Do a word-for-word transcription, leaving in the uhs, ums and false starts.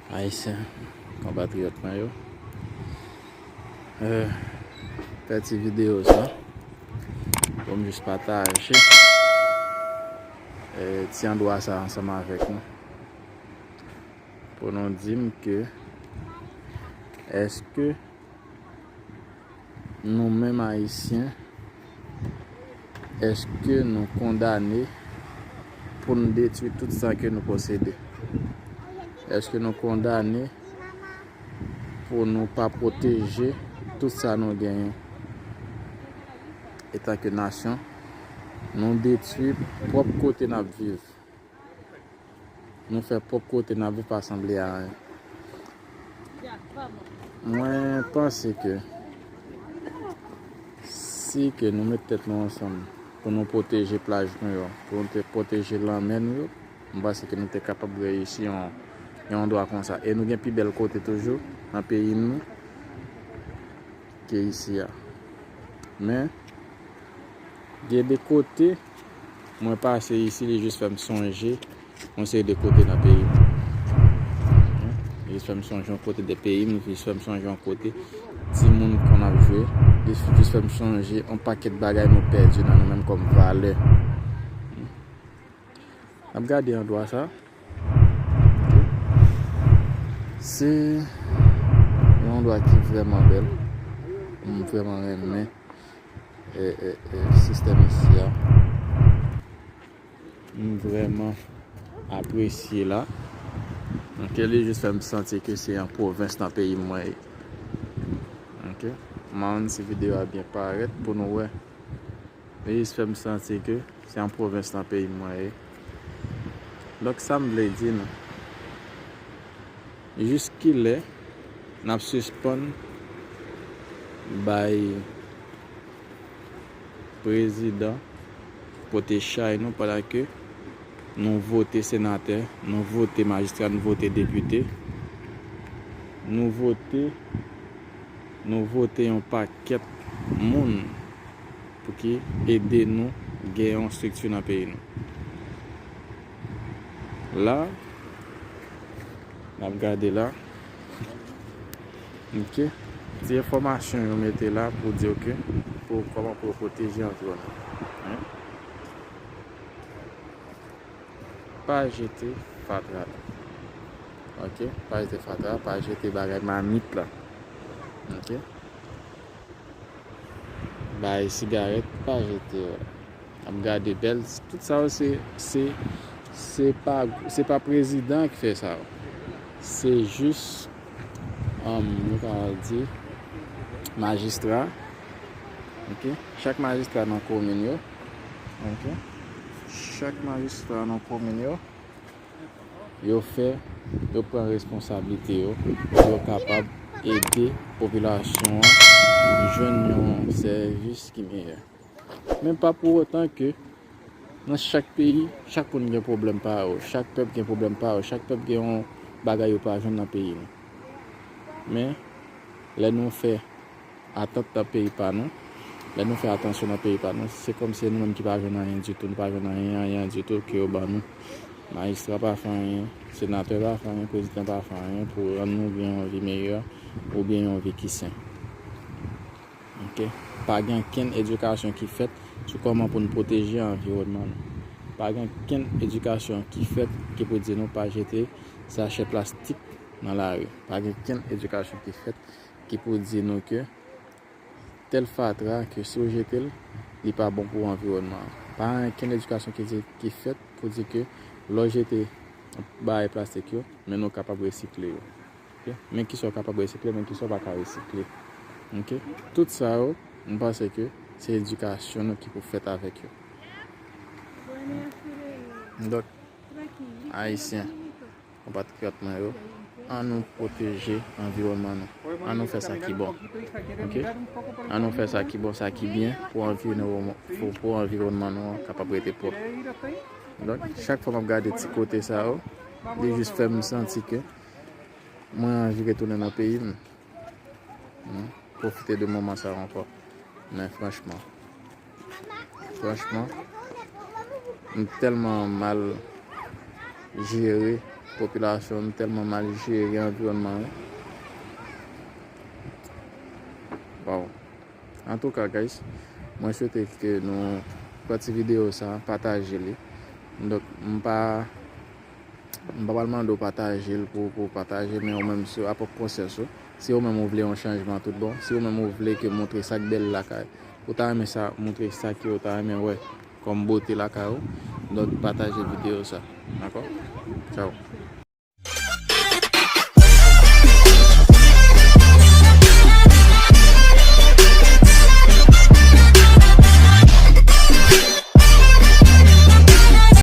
Ayisyen, konpatriyòt mwen yo. Euh, fè ti videyo sa pou m jis pataje, euh, ti andwa sa ansanm avèk nou. Pou nou di m ke èske nou menm Ayisyen, èske nou kondane pou n detwi tout sa ke nou posede? Èske nou kondane pou nou pa pwoteje tout sa nou genyen? Etanke nasyon, nou detwi pwòp kote n ap viv. Nou fè pwòp kote n ap viv pa sanble a anyen. Mwen panse ke si ke nou met tèt nou ansanm pou nou pwoteje plaj nou yo, pou nou te pwoteje lanmè nou yo, m panse ke nou te kapab reyisi yon, yon andwa konsa. E nou gen pi bèl kote toujou nan peyi nou ke isi a. Men, gen de kote, mwen pase isi, li jis fè m sonje yon seri de kote nan peyi m. Li jis fè m sonje yon kote de peyi m, li jis fè m sonje yon kote timoun konn ap jwe, li jis fè m sonje yon pakèt bagay nou pèdi nan nou menm kòm valè. N ap gade andwa sa. Se yon andwa ki vrèman bèl. M vrèman renmen, e, e, e, sistèm isi a. M vrèman apresye la. Ok, li jis fè m santi ke se yon pwovens nan peyi m mwen ye. Ok, m pa konn si videyo a byen parèt pou nou wè. Li jis fè m santi ke se yon pwovens nan peyi m mwen ye. Donk, sa m vle di nou, jiskilè n ap sispann bay prezidan pote chay nou, pandan ke nou vote senatè, nou vote majistra, nou vote depite, nou vote, nou vote yon pakèt moun pou ki ede nou gen yon estrikti nan peyi nou. La, n ap gade la. Ok. Ti enfòmasyon yo mete la pou di w ke pou kòman pou yo pwoteje anviwònman. Hein? Pa jete fatra la. Ok? Pa jete fatra, pa jete bagay mamit la. Ok? Bay sigarèt, pa jete yo. Ap gade bèl, tout sa yo se, se, se pa, se pa prezidan ki fè sa yo. Se jis, um, nou ka di, majistra. Ok? Chak majistra nan komin yo. Ok? Chak majistra nan komin yo, yo fè, yo pran responsablite yo, pou yo kapab ede popilasyon an jwenn yon sèvis ki meyè. Men pa pou otan ke nan chak peyi, chak moun gen pwoblèm pa yo, chak pèp gen pwoblèm pa yo, chak pèp gen yon bagay yo pa jwenn nan peyi nou. Men, lè nou fè atant nan peyi pa nou, lè nou fè atansyon nan peyi pa nou, se kòmsi se nou menm ki pa jwenn anyen ditou, nou pa jwenn anyen, anyen ditou ke yo ban nou. Majistra pa fè anyen, senatè pa fè anyen, prezidan pa fè anyen pou rann nou gen yon vi meyè oubyen yon vi ki sen. Ok? Pa gen okenn edikasyon ki fèt sou kòman pou n pwoteje anviwònman nou. Pa gen okenn edikasyon ki fèt ki pou di nou pa jete sachè plastik nan lari. Pa gen okenn edikasyon ki fèt ki pou di nou ke tèl fatra, ke si w jete l, li pa bon pou anviwònman an. Pa gen okenn edikasyon ki di, ki fèt pou di ke lè w jete bagay plastik yo, men nou kapab resikle yo. Ok? Men kisa w kapab resikle, men kisa w pa ka resikle. Ok? Tout sa yo, m panse ke se edikasyon nou ki pou fèt avèk yo. Donk, Ayisyen, konpatriyòt mwen yo, ann nou pwoteje anviwònman nou. Ann nou fè sa ki bon. Ok? Ann nou fè sa ki bon, sa ki byen pou anviwònman, pou, pou anviwònman nou an kapab rete pwòp. Donk, chak fwa m ap gade ti kote sa yo, li jis fè m santi ke mwen anvi retounen nan peyi m. Hmm. Pwofite de moman sa ankò. Men franchman, franchman, m tèlman mal jere popilasyon, nou tèlman mal jere anviwònman an. Wow. Antouka, guys, mwen swete ke nou pran ti videyo sa, pataje li. Donk, m pa, m pa pral mande w pataje l pou, pou pataje, men ou menm, se a pwòp konsyans ou. Si ou menm ou vle yon chanjman tout bon, si ou menm ou vle ke montre sa k bèl lakay, ou ta renmen sa, montre sa ke ou ta renmen wè kòm bote lakay ou, donk pataje videyo sa. Dakò? Tchao.